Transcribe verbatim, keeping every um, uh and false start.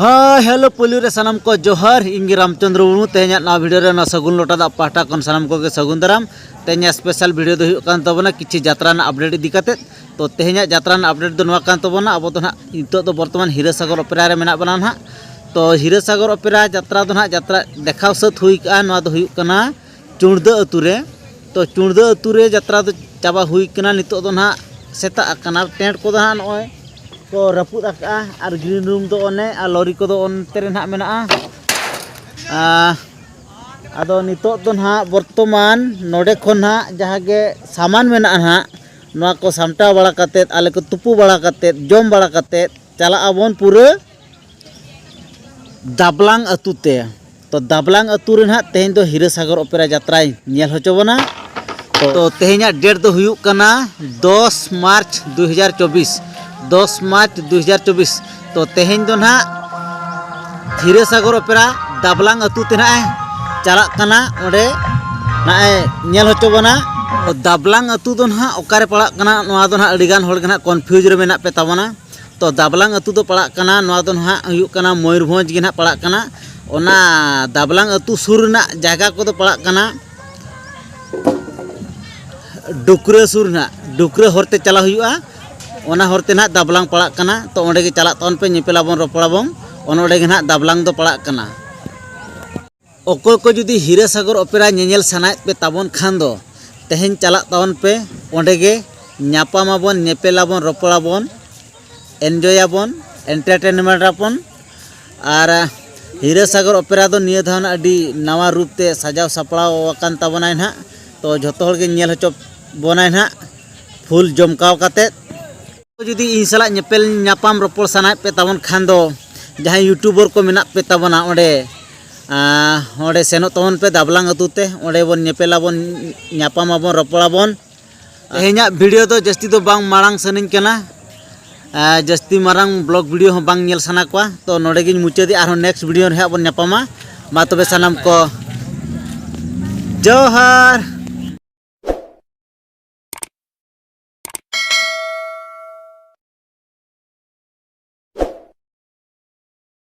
ᱦᱳᱭ, ᱦᱮᱞᱳ, ᱯᱩᱭᱞᱩ ᱨᱮ ᱥᱟᱱᱟᱢ ᱠᱚ ᱡᱚᱦᱟᱨ᱾ ᱤᱧ ᱜᱮ ᱨᱟᱢᱪᱚᱸᱫᱽᱨᱚ ᱢᱩᱨᱢᱩ᱾ ᱛᱮᱦᱮᱧᱟᱜ ᱱᱚᱣᱟ ᱵᱷᱤᱰᱤᱭᱳ ᱨᱮ ᱱᱚᱣᱟ ᱥᱟᱹᱜᱩᱱ ᱞᱚᱴᱟ ᱫᱟᱜ ᱯᱟᱦᱴᱟ ᱠᱷᱚᱱ ᱥᱟᱱᱟᱢ ᱠᱚᱜᱮ ᱥᱟᱹᱜᱩᱱ ᱫᱟᱨᱟᱢ᱾ ᱛᱮᱦᱮᱧᱟᱜ ᱥᱯᱮᱥᱟᱞ ᱵᱷᱤᱰᱤᱭᱳ ᱫᱚ ᱦᱩᱭᱩᱜ ᱠᱟᱱ ᱛᱟᱵᱚᱱᱟ ᱠᱤᱪᱷᱩ ᱡᱟᱛᱨᱟ ᱨᱮᱱᱟᱜ ᱟᱯᱰᱮᱴ ᱤᱫᱤ ᱠᱟᱛᱮᱫ᱾ ᱛᱚ, ᱛᱮᱦᱮᱧᱟᱜ ᱡᱟᱛᱨᱟ ᱨᱮᱱᱟᱜ ᱟᱯᱰᱮᱴ ᱫᱚ ᱱᱚᱣᱟ ᱠᱟᱱ ᱛᱟᱵᱚᱱᱟ, ᱟᱵᱚ ᱫᱚ ᱱᱟᱦᱟᱜ ᱱᱤᱛᱚᱜ ᱫᱚ ᱵᱚᱨᱛᱚᱢᱟᱱ ᱦᱤᱨᱟᱹᱥᱟᱜᱚᱨ ᱚᱯᱮᱨᱟ ᱨᱮ ᱢᱮᱱᱟᱜ ᱵᱚᱱᱟ ᱱᱟᱦᱟᱜ᱾ ᱛᱚ, ᱦᱤᱨᱟᱹᱥᱟᱜᱚᱨ ᱚᱯᱮᱨᱟ ᱡᱟᱛᱨᱟ ᱫᱚ ᱱᱟᱦᱟᱜ ᱡᱟᱛᱨᱟ ᱫᱮᱠᱷᱟᱣ ᱥᱟᱹᱛ ᱦᱩᱭ ᱠᱟᱜᱼᱟ᱾ ᱱᱚᱣᱟ ᱫᱚ ᱦᱩᱭᱩᱜ ᱠᱟᱱᱟ ᱪᱩᱲᱫᱟᱹ ᱟᱹᱛᱩ ᱨᱮ᱾ ᱛᱚ, ᱪᱩᱲᱫᱟᱹ ᱟᱹᱛᱩ ᱨᱮ ᱡᱟᱛᱨᱟ ᱫᱚ ᱪᱟᱵᱟ ᱦᱩᱭ ᱠᱟᱱᱟ, ᱱᱤᱛᱚᱜ ᱫᱚ ᱱᱟᱦᱟᱜ ᱥᱮᱛᱟᱜ ᱟᱠᱟᱱᱟ᱾ ᱴᱮᱱᱴ ᱠᱚᱫᱚ ᱱᱟᱦᱟᱜ ᱱᱚᱜᱼᱚᱭ ᱠᱚ ᱨᱟᱹᱯᱩᱫ ᱟᱠᱟᱜᱼᱟ, ᱟᱨ ᱜᱨᱤᱱ ᱨᱩᱢ ᱫᱚ ᱚᱱᱮ, ᱟᱨ ᱞᱚᱨᱤ ᱠᱚᱫᱚ ᱚᱱᱛᱮ ᱨᱮ ᱱᱟᱦᱟᱜ ᱢᱮᱱᱟᱜᱼᱟ᱾ ᱟᱨ ᱟᱫᱚ ᱱᱤᱛᱚᱜ ᱫᱚ ᱱᱟᱦᱟᱜ ᱵᱚᱨᱛᱚᱢᱟᱱ ᱱᱚᱰᱮ ᱠᱷᱚᱱ ᱱᱟᱦᱟᱜ ᱡᱟᱦᱟᱸ ᱜᱮ ᱥᱟᱢᱟᱱ ᱢᱮᱱᱟᱜᱼᱟ ᱱᱟᱦᱟᱜ, ᱱᱚᱣᱟ ᱠᱚ ᱥᱟᱢᱴᱟᱣ ᱵᱟᱲᱟ ᱠᱟᱛᱮᱫ, ᱟᱞᱮ ᱠᱚ ᱛᱩᱯᱩ ᱵᱟᱲᱟ ᱠᱟᱛᱮᱫ, ᱡᱚᱢ ᱵᱟᱲᱟ ᱠᱟᱛᱮᱫ ᱪᱟᱞᱟᱜ ᱟᱵᱚᱱ ᱯᱩᱨᱟᱹ ᱫᱟᱵᱞᱟᱝ ᱟᱹᱛᱩ ᱛᱮ᱾ ᱛᱚ, ᱫᱟᱵᱞᱟᱝ ᱟᱹᱛᱩ ᱨᱮ ᱱᱟᱦᱟᱜ ᱛᱮᱦᱮᱧ ᱫᱚ ᱦᱤᱨᱟᱹᱥᱟᱜᱚᱨ ᱚᱯᱮᱨᱟ ᱡᱟᱛᱨᱟᱭ ᱧᱮᱞ ᱦᱚᱪᱚ ᱵᱚᱱᱟ᱾ ᱛᱚ, ᱛᱮᱦᱮᱧᱟᱜ ᱰᱮᱴ ᱫᱚ ᱦᱩᱭᱩᱜ ᱠᱟᱱᱟ ᱫᱚᱥ ᱢᱟᱨᱪ ᱫᱩᱭ ᱦᱟᱡᱟᱨ ᱪᱚᱵᱵᱤᱥ᱾ ᱫᱚᱥ ᱢᱟᱨᱪ ᱫᱩᱭ ᱦᱟᱡᱟᱨ ᱪᱚᱵᱵᱤᱥ᱾ ᱛᱚ, ᱛᱮᱦᱮᱧ ᱫᱚ ᱱᱟᱦᱟᱜ ᱦᱤᱨᱟᱹᱥᱟᱜᱚᱨ ᱚᱯᱮᱨᱟ ᱫᱟᱵᱞᱟᱝ ᱟᱹᱛᱩ ᱛᱮ ᱱᱟᱦᱟᱜ ᱮ ᱪᱟᱞᱟᱜ ᱠᱟᱱᱟ, ᱚᱸᱰᱮ ᱱᱟᱦᱟᱜ ᱮ ᱧᱮᱞ ᱦᱚᱪᱚ ᱵᱚᱱᱟ᱾ ᱛᱚ, ᱫᱟᱵᱞᱟᱝ ᱟᱹᱛᱩ ᱫᱚ ᱱᱟᱦᱟᱜ ᱚᱠᱟᱨᱮ ᱯᱟᱲᱟᱜ ᱠᱟᱱᱟ, ᱱᱚᱣᱟ ᱫᱚ ᱱᱟᱦᱟᱜ ᱟᱹᱰᱤᱜᱟᱱ ᱦᱚᱲ ᱜᱮ ᱱᱟᱦᱟᱜ ᱠᱚᱱᱯᱷᱤᱭᱩᱡᱽ ᱨᱮ ᱢᱮᱱᱟᱜ ᱯᱮ ᱛᱟᱵᱚᱱᱟ᱾ ᱛᱚ, ᱫᱟᱵᱞᱟᱝ ᱟᱹᱛᱩ ᱫᱚ ᱯᱟᱲᱟᱜ ᱠᱟᱱᱟ, ᱱᱚᱣᱟ ᱫᱚ ᱱᱟᱦᱟᱜ ᱦᱩᱭᱩᱜ ᱠᱟᱱᱟ ᱢᱚᱭᱩᱨᱵᱷᱚᱸᱡᱽ ᱜᱮ ᱱᱟᱦᱟᱜ ᱯᱟᱲᱟᱜ ᱠᱟᱱᱟ᱾ ᱚᱱᱟ ᱫᱟᱵᱞᱟᱝ ᱟᱹᱛᱩ ᱥᱩᱨ ᱨᱮᱱᱟᱜ ᱡᱟᱭᱜᱟ ᱠᱚᱫᱚ ᱯᱟᱲᱟᱜ ᱠᱟᱱᱟ ᱰᱩᱠᱨᱟᱹ ᱥᱩᱨ ᱱᱟᱦᱟᱜ, ᱰᱩᱠᱨᱟᱹ ᱦᱚᱨᱛᱮ ᱪᱟᱞᱟᱣ ᱦᱩᱭᱩᱜᱼᱟ᱾ ᱚᱱᱟ ᱦᱚᱨᱛᱮ ᱱᱟᱦᱟᱜ ᱫᱟᱵᱞᱟᱝ ᱯᱟᱲᱟᱜ ᱠᱟᱱᱟ᱾ ᱛᱚ, ᱚᱸᱰᱮ ᱜᱮ ᱪᱟᱞᱟᱜ ᱛᱟᱵᱚᱱ ᱯᱮ, ᱧᱮᱯᱮᱞᱟᱵᱚᱱ, ᱨᱚᱯᱚᱲᱟᱵᱚᱱ᱾ ᱚᱱ ᱚᱸᱰᱮ ᱜᱮ ᱱᱟᱦᱟᱜ ᱫᱟᱵᱞᱟᱝ ᱫᱚ ᱯᱟᱲᱟᱜ ᱠᱟᱱᱟ᱾ ᱚᱠᱚᱭ ᱠᱚ ᱡᱩᱫᱤ ᱦᱤᱨᱟᱹᱥᱟᱜᱚᱨ ᱚᱯᱮᱨᱟ ᱧᱮᱧᱮᱞ ᱥᱟᱱᱟᱭᱮᱫ ᱯᱮ ᱛᱟᱵᱚᱱ ᱠᱷᱟᱱ ᱫᱚ, ᱛᱮᱦᱮᱧ ᱪᱟᱞᱟᱜ ᱛᱟᱵᱚᱱ ᱯᱮ᱾ ᱚᱸᱰᱮ ᱜᱮ ᱧᱟᱯᱟᱢᱟᱵᱚᱱ, ᱧᱮᱯᱮᱞᱟᱵᱚᱱ, ᱨᱚᱯᱚᱲᱟᱵᱚᱱ, ᱮᱱᱡᱚᱭᱟᱵᱚᱱ, ᱮᱱᱴᱟᱨᱴᱮᱱᱢᱮᱱᱴ ᱟᱵᱚᱱ᱾ ᱟᱨ ᱦᱤᱨᱟᱹᱥᱟᱜᱚᱨ ᱚᱯᱮᱨᱟ ᱫᱚ ᱱᱤᱭᱟᱹ ᱫᱷᱟᱣ ᱱᱟᱜ ᱟᱹᱰᱤ ᱱᱟᱣᱟ ᱨᱩᱯ ᱛᱮ ᱥᱟᱡᱟᱣ ᱥᱟᱯᱲᱟᱣ ᱟᱠᱟᱱ ᱛᱟᱵᱚᱱᱟᱭ ᱱᱟᱦᱟᱜ᱾ ᱛᱚ, ᱡᱷᱚᱛᱚ ᱦᱚᱲ ᱜᱮ ᱧᱮᱞ ᱦᱚᱪᱚ ᱵᱚᱱᱟᱭ ᱱᱟᱦᱟᱜ ᱯᱷᱩᱞ ᱡᱚᱢᱠᱟᱣ ᱠᱟᱛᱮᱫ᱾ ᱡᱩᱫᱤ ᱤᱧ ᱥᱟᱞᱟᱜ ᱧᱮᱯᱮᱞ ᱧᱟᱯᱟᱢ ᱨᱚᱯᱚᱲ ᱥᱟᱱᱟᱭᱮᱫ ᱯᱮ ᱛᱟᱵᱚᱱ ᱠᱷᱟᱱ ᱫᱚ, ᱡᱟᱦᱟᱸᱭ ᱭᱩᱴᱩᱵᱟᱨ ᱠᱚ ᱢᱮᱱᱟᱜ ᱯᱮ ᱛᱟᱵᱚᱱᱟ, ᱚᱸᱰᱮ, ᱟᱸ, ᱚᱸᱰᱮ ᱥᱮᱱᱚᱜ ᱛᱟᱵᱚᱱ ᱯᱮ ᱫᱟᱵᱞᱟᱝ ᱟᱹᱛᱩ ᱛᱮ, ᱚᱸᱰᱮ ᱵᱚᱱ ᱧᱮᱯᱮᱞᱟᱵᱚᱱ, ᱧᱟᱯᱟᱢᱟᱵᱚᱱ, ᱨᱚᱯᱚᱲᱟᱵᱚᱱ᱾ ᱛᱮᱦᱮᱧᱟᱜ ᱵᱷᱤᱰᱤᱭᱳ ᱫᱚ ᱡᱟᱹᱥᱛᱤ ᱫᱚ ᱵᱟᱝ ᱢᱟᱲᱟᱝ ᱥᱟᱱᱟᱧ ᱠᱟᱱᱟ, ᱟᱸ, ᱡᱟᱹᱥᱛᱤ ᱢᱟᱨᱟᱝ ᱵᱞᱚᱜ ᱵᱷᱤᱰᱤᱭᱳ ᱦᱚᱸ ᱵᱟᱝ ᱧᱮᱞ ᱥᱟᱱᱟ ᱠᱚᱣᱟ᱾ ᱛᱚ, ᱱᱚᱰᱮ ᱜᱤᱧ ᱢᱩᱪᱟᱹᱫᱮᱜᱼᱟ, ᱟᱨᱦᱚᱸ ᱱᱮᱠᱥᱴ ᱵᱷᱤᱰᱤᱭᱳ ᱨᱮ ᱦᱟᱸᱜ ᱵᱚᱱ ᱧᱟᱯᱟᱢᱟ᱾ ᱢᱟ ᱛᱚᱵᱮ ᱥᱟᱱᱟᱢ ᱠᱚ ᱡᱚᱦᱟᱨ᱾